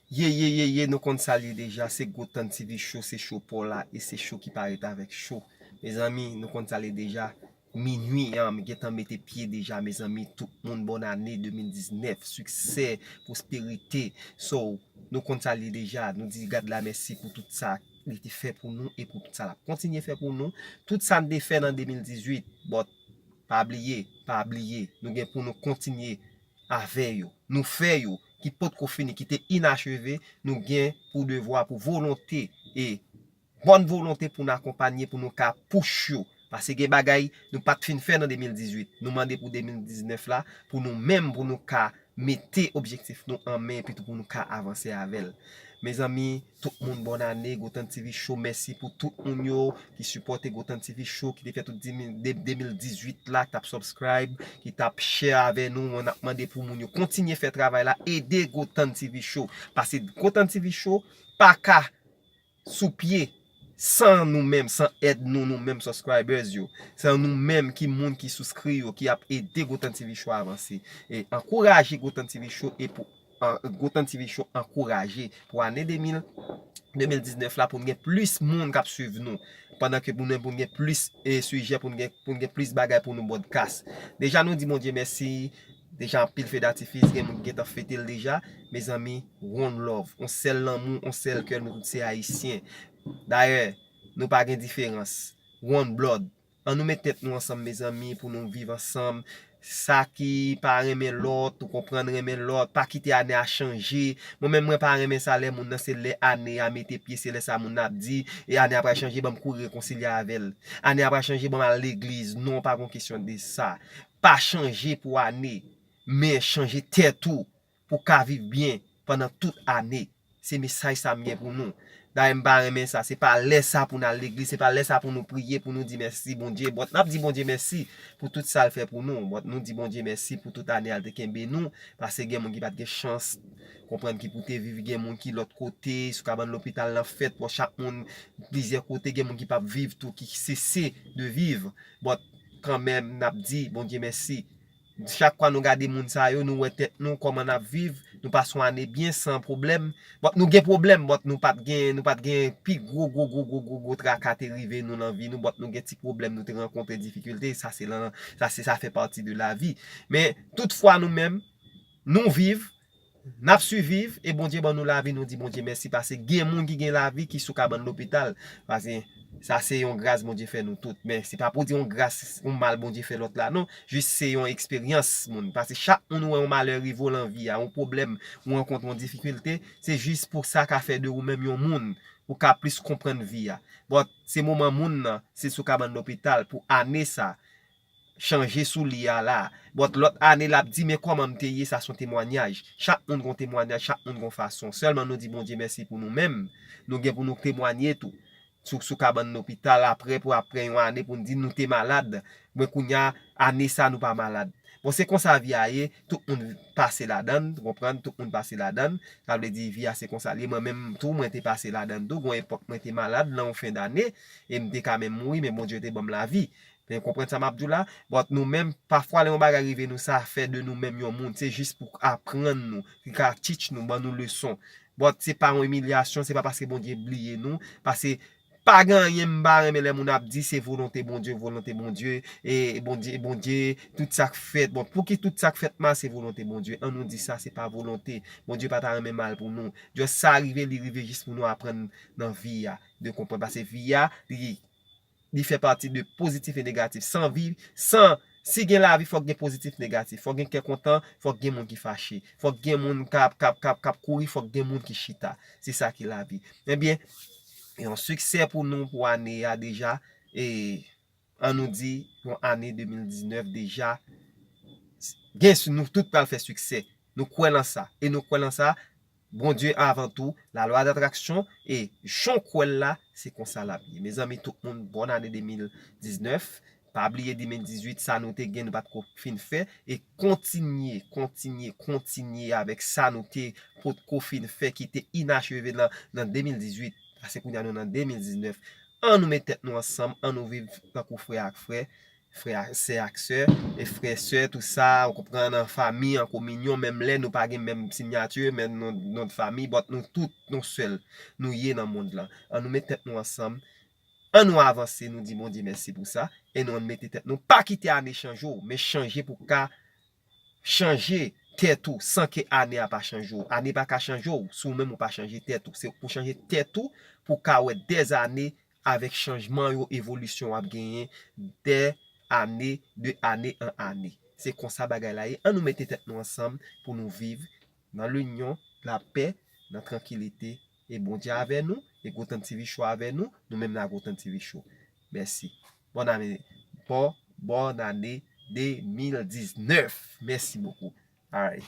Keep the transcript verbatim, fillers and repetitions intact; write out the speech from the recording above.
Ye, ye, ye, ye, nou konn sa l ye deja, se Gotan TV Show, se show pa w la, e se show ki parèt avèk show. Mezanmi, nou konn sa l ye deja, minui an, m gentan mete pye deja, mezanmi, tout moun, bòn ane de mil diznèf, siksè, pwosperite. So, nou konn sa l ye deja, nou di God la mèsi pou tout sa li te fè pou nou e pou tout sa l ap kontinye fè pou nou. Tout sa n te fè nan de mil dizuit, but pa bliye, pa bliye, nou gen pou nou kontinye avè yo. Nou fè yo, ki potko fini, ki te inacheve, nou gen pou devwa, pou volonte e bòn volonte pou n akonpanye, pou nou ka push yo. Paske gen bagay nou pa t fin fè nan de mil dizuit. Nou mande pou de mil diznèf la, pou nou menm, pou nou ka mete objektif nou an men, epi tou pou nou ka avanse avè l. Mezanmi, tout moun, bòn ane, Gotan TV Show, mèsi pou tout moun yo ki sipòte Gotan TV Show, ki te fè tout di mil, de, de mil dizuit la, ki t ap subscribe, ki t ap share avè nou. Mwen ap mande pou moun yo kontinye fè travay la, ede Gotan TV Show. Paske Gotan TV Show pa ka sou pye san nou menm, san èd nou, nou menm subscribers yo. San nou menm ki moun ki souskri yo, ki ap ede Gotan TV Show avanse. E ankouraje Gotan TV Show e pou an, Gotan TV Show ankouraje pou ane de mil, de mil diznèf la, pou n gen plis moun k ap swiv nou. Pandan ke pou nou, pou n gen plis e sijè, pou n gen, pou n gen plis bagay pou nou broadcast. Deja nou di Bondye mèsi. Deja anpil fe datifis, gen moun ki gentan fete l deja. Mezanmi, one love, on sèl lanmou, on sèl kè, nou tout se ayisyen. Dayè, nou pa gen diferans. One blood. An nou met tèt nou ansanm, mezanmi, pou nou viv ansanm. Sa ki pa renmen lòt, ou konprann, renmen lòt, pa kite ane a chanje. Mwen menm, mwen pa renmen sa lè moun nan, se lè ane a mete pye, se lè sa moun nan ap di, e ane a pral chanje, ban m kouri rekonsilye avè l. Ane a pral chanje, ban m al legliz. Non, pa gon kesyon de sa. Pa chanje pou ane, men chanje tèt ou pou w ka viv byen pandan tout ane. Se mesaj sa m gen pou nou. Dayè m pa renmen sa. Se pa lè sa pou n al legliz, se pa lè sa pou nou priye, pou nou di mèsi Bondye. But n ap di Bondye mèsi pou tout sa l fè pou nou. But nou di Bondye mèsi pou tout ane a l te kenbe nou. Paske gen moun ki pa t gen chans konprann ki pou te viv, gen moun ki lòt kote, sou kabann lopital nan fèt, bon, chak moun plizyè kote, gen moun ki p ap viv tou, ki sese de viv. But kanmenm, n ap di Bondye mèsi. Chak fwa nou gade moun sa yo, nou wè tèt nou, kòman n ap viv, nou pase yon ane byen, san pwoblèm. But nou gen pwoblèm, but nou pa t gen, nou pa t gen pi gwo, gwo, gwo, gwo, gwo, gwo traka te rive nou nan vi nou, but nou gen ti pwoblèm, nou te rankontre difikilte, sa se lan, sa se, sa fè pati de lavi. Men, toutfwa nou menm, nou viv, n ap siviv, e Bondye ban nou lavi, nou di Bondye mèsi, paske gen moun ki gen lavi ki sou kabann lopital. Paske sa se yon gras Bondye fè nou tout. Men se pa pou di yon gras, yon mal Bondye fè lòt la, non. Jis se yon eksperyans moun. Paske chak moun ou wè yon malè rive w lan vi a, yon pwoblèm, ou rankontre yon difikilte, se jis pou sa ka fè de ou menm yon moun, ou ka plis konprann vi a. But se moman moun nan, se sou kabann lopital pou ane sa, chanje sou li a la. But lòt ane l ap di, men kòman m te ye, sa se yon temwanyaj. Chak moun gon temwanyaj, chak moun gon fason. Sèlman nou di Bondye mèsi pou nou menm. Nou gen pou nou temwanye tou. Sou, sou kabann lopital, apre, pou apre yon ane, pou n di nou te malad. Men kounye a, ane sa, nou pa malad. Bon, se konsa vi a ye, tout moun pase ladann, ou konprann, tout moun pase ladann. Sa vle di, vi a se konsa l ye. Mwen menm tou, mwen te pase ladann tou. Gon epòk, mwen te malad, lan yon fen dane, e m te ka menm mouri, men Bondye te ban m lavi. Men konprann sa m ap di w la? But nou menm, pafwa lè yon bagay rive nou, sa fè de nou menm yon moun. Se jis pou aprann nou, li ka teach nou, ban nou leson. But se pa yon imilyasyon, se pa paske Bondye bliye nou, paske pa gen anyen m pa renmen lè moun ap di se volonte Bondye, volonte Bondye, e Bondye, Bondye, tout sa k fèt. Bon, pouki tout sa k fèt mal se volonte Bondye? An nou di sa, se pa volonte. Bondye pa ta renmen mal pou nou. Just sa rive, li rive jis pou nou aprann nan vi a, de konprann. Paske vi a, li li fè pati de pozitif e negatif. San vi, san, si gen lavi, fòk gen pozitif, negatif. Fòk gen kè kontan, fòk gen moun ki fache. Fòk gen moun k ap, k ap, k ap, k ap kouri, fòk gen moun ki chita. Se sa ki lavi. Ebyen, yon siksè pou nou pou ane a deja. E an nou di, yon ane de mil diznèf deja. Gen si nou tout pral fè siksè. Nou kwè lan sa. E nou kwè lan sa, Bondye avan tou, lalwa datraksyon, e jan w kwè l la, se konsa l ap ye. Mezanmi, tout moun, bòn ane de mil diznèf. Pa bliye de mil dizuit, sa nou te gen, nou pa t ko fin fè. E kontinye, kontinye, kontinye avèk sa nou te potko fin fè, ki te inacheve nan, nan de mil dizuit. Paske kounye a nou nan de mil diznèf. An nou met tèt nou ansanm, an nou viv tankou frè ak frè. Frè, sè ak sè, e frè, sè, tou sa, ou konprann, an fami, an kominyon, menm lè nou pa gen menm siyati, menm non, non de fami, but nou tout, nou sèl, nou ye nan mond lan. Ann nou met tèt nou ansanm, ann nou avanse, nou di Bondye mèsi pou sa, e nou ann mete tèt nou, pa kite ane chanje w, men chanje pou ka chanje tèt ou san ke ane a pa chanje w. Ane pa ka chanje w si w menm ou pa chanje tèt ou. Se pou chanje tèt ou pou ka wè dèzane avèk chanjman yo, evolisyon w ap genyen dè ane, de ane an ane. Se konsa bagay la ye. Ann nou mete tèt nou ansanm pou nou viv nan linyon, lapè, nan trankilite. E Bondye avè nou, e Gwo Tann T V Show avè nou, nou menm nan Gwo Tann T V Show. Mèsi. Bòn ane, bon, bòn ane de mil diznèf. Mèsi bokou. Alright.